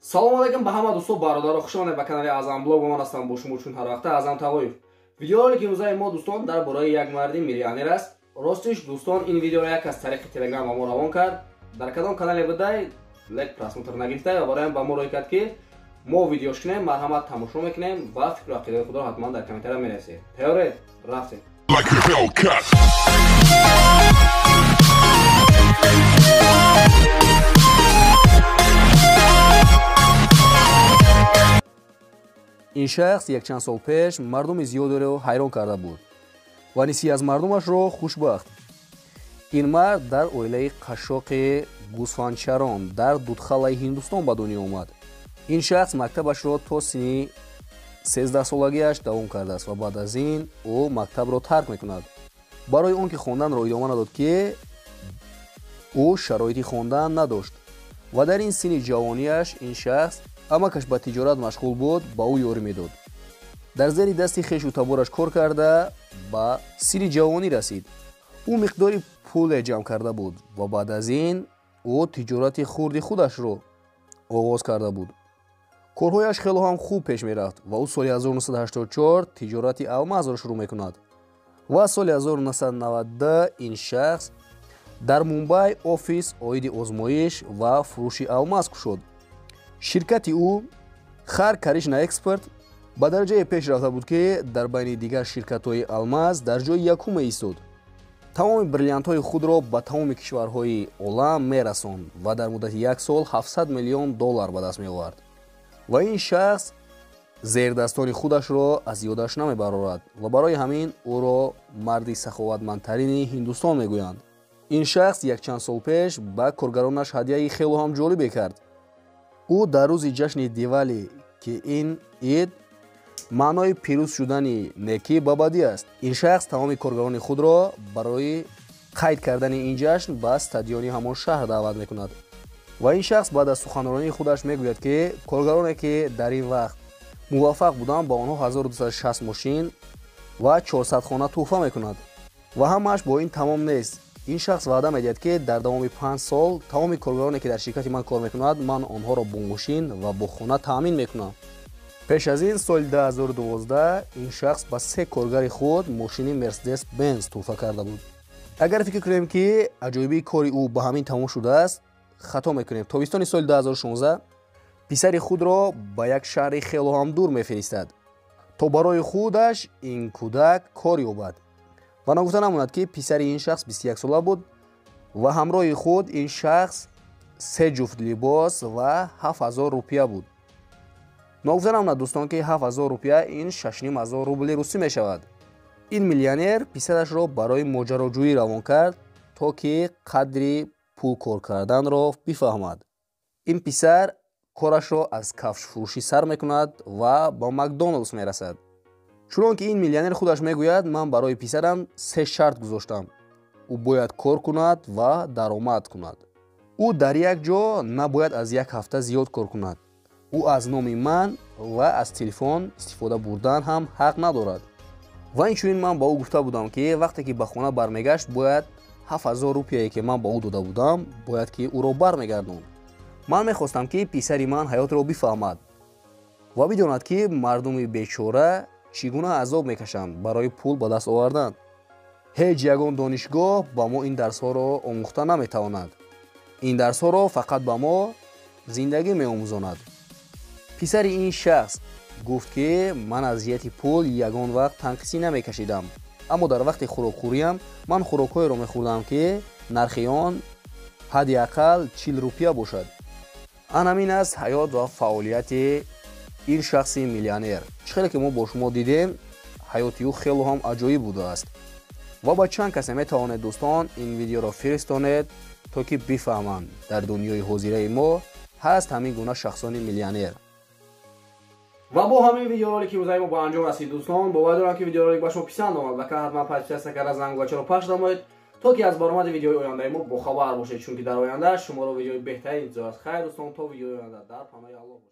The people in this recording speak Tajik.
Салом алейкум ба ҳама дӯстон, бародаро, хуш омадед ба канали Аъзам Блог. Ман ҳастам бо шумо чун ҳар вақта Аъзам Тағоев. Видеоролики имрӯзаи мо, дӯстон, дар бораи як марди миллионер аст. Ростиш, дӯстон, ин видеоро як аз тариқи Телеграм ба мо равон кард. Дар кадом канале будай, лек просмотр нагирифтай ва бароям ба мо рӯй кард, ки мо видеош кунем. Марҳамат, тамошо мекунем ва фикру ақидаи худро ҳатман дар комментария менависед. Тайёред? Рафтем. Like a Hellcat. Ин шахс якчанд сол пеш мардуми зиёдеро ҳайрон карда буд ва нисфи аз мардумашро хушбахт. Ин мард дар оилаи қашшоқи гӯсфандчарон дар Дудхалаи Ҳиндустон ба дунё омад. Ин шахс мактабашро то синни 13-солагиаш давом кардааст ва баъд аз ин ӯ мактабро тарк мекунад. Барои он ки хонданро идома надод, ки ӯ шароити хондан надошт ва дар ин синни ҷавонияш ин шахс амакаш ба тиҷорат машғул буд, ба ӯ ёрӣ медод. Дар зери дасти хешу табораш кор карда ба синни ҷавонӣ расид. Ӯ миқдори пуле ҷамъ карда буд ва баъд аз ин ӯ тиҷорати хурди худашро оғоз карда буд. Корҳояш хело ҳам хуб пеш мерафт ва ӯ соли 1984 тиҷорати алмазро шурӯъ мекунад ва соли 1992 ин шахс дар Мумбай офис оиди озмоиш ва фурӯши алмаз кушод. Ширкати ӯ Хар Каришна Экспорт ба дараҷае пеш рафта буд, ки дар байни дигар ширкатҳои алмаз дар ҷои якум меистод. Тамоми бриллиантҳои худро ба тамоми кишварҳои олам мерасонд ва дар муддати як сол 700 миллион доллар ба даст меовард. Ва ин шахс зердастони худашро аз ёдаш намебарорад ва барои ҳамин ӯро марди саховатмандтарини Ҳиндустон мегӯянд. Ин шахс якчанд сол пеш ба коргаронаш ҳадияи хело ҳам ҷолибе кард. Ӯ дар рӯзи ҷашни Дивали, ки ин ид маънои пирӯз шудани некӣ ба бадӣ аст, ин шахс тамоми коргарони худро барои қайд кардани ин ҷашн ба стадиони ҳамон шаҳр даъват мекунад. Ва ин шахс баъд аз суханронии худаш мегӯяд, ки коргароне, ки дар ин вақт муваффақ буданд, ба онҳо 1260 мошин ва 400 хона тӯҳфа мекунад. Ва ҳамааш бо ин тамом нест. Ин шахс ваъда медиҳад, ки дар давоми 5 сол тамоми коргароне, ки дар ширкати ман кор мекунад, ман онҳоро бо мошин ва бо хона таъмин мекунам. Пеш аз ин соли 2012 ин шахс ба се коргари худ мошини Мерседес Бенз тӯҳфа карда буд. Агар фикр кунем, ки аҷоибии кори ӯ ба ҳамин тамом шудааст, хато мекунем. Тобистони соли 2016 писари худро ба як шаҳри хело ҳам дур мефиристад, то барои худаш ин кӯдак кор ёбад. Ва ногуфта намонад, ки писари ин шахс 21 сола буд ва ҳамроҳи худ ин шахс се ҷуфт либос ва 7000 рупия буд. Ногуфта намонад, дӯстон, ки 7000 рупия ин 6500 рубли русӣ мешавад. Ин миллионер писарашро барои моҷароҷӯӣ равон кард, то ки қадри пул кор карданро бифаҳмад. Ин писар корашро аз кафшфурӯшӣ сар мекунад ва ба Макдоналдс мерасад. Чунон ки ин миллионер худаш мегӯяд, ман барои писарам се шарт гузоштам. Ӯ бояд кор кунад ва даромад кунад. Ӯ дар як ҷо набояд аз як ҳафта зиёд кор кунад. Ӯ аз номи ман ва аз телефон истифода бурдан ҳам ҳақ надорад. Ва инчунин ман ба ӯ гуфта будам, ки вақте ки ба хона бармегашт, бояд 7000 рупияе, ки ман ба ӯ дода будам, бояд ки ӯро бармегардонд. Ман мехостам, ки писари ман ҳаётро бифаҳмад ва бидонад, ки мардуми бечора чӣ гуна азоб мекашанд барои пул ба даст овардан. Ҳеҷ ягон донишгоҳ ба мо ин дарсҳоро омӯхта наметавонад. Ин дарсҳоро фақат ба мо зиндагӣ меомӯзонад. Писари ин шахс гуфт, ки ман аз ҷиҳати пул ягон вақт танқисӣ намекашидам, аммо дар вақти хӯрокхӯриям ман хӯрокҳоеро мехӯрдам, ки нархи он ҳадди ақал 40 рупия бошад. Ан ҳамин аст ҳаёт ва фаъолияти ин шахси миллионер. Чӣ хеле ки мо бо шумо дидем, ҳаёти ӯ хело ҳам аҷоиб будааст. Ва ба чанд касе метавонед, дӯстон, ин видеоро фиристонед, то ки бифаҳманд, дар дунёи ҳозираи мо ҳаст ҳамин гуна шахсони миллионер. Ва бо ҳамин видеоролики имрӯзаи мо ба анҷом расид, дӯстон. Бовар дорам, ки видеоролик ба шумо писанд омад. Ба канал ҳатман подписаться карда, зангулачаро пахш намоед, то ки аз баромади видеои ояндаи мо бохабар бошед, чунки дар оянда шуморо видеои беҳтарин интизор аст. Хайр, дӯстон, то видеои оянда дар паноҳи Аллоҳ бошед.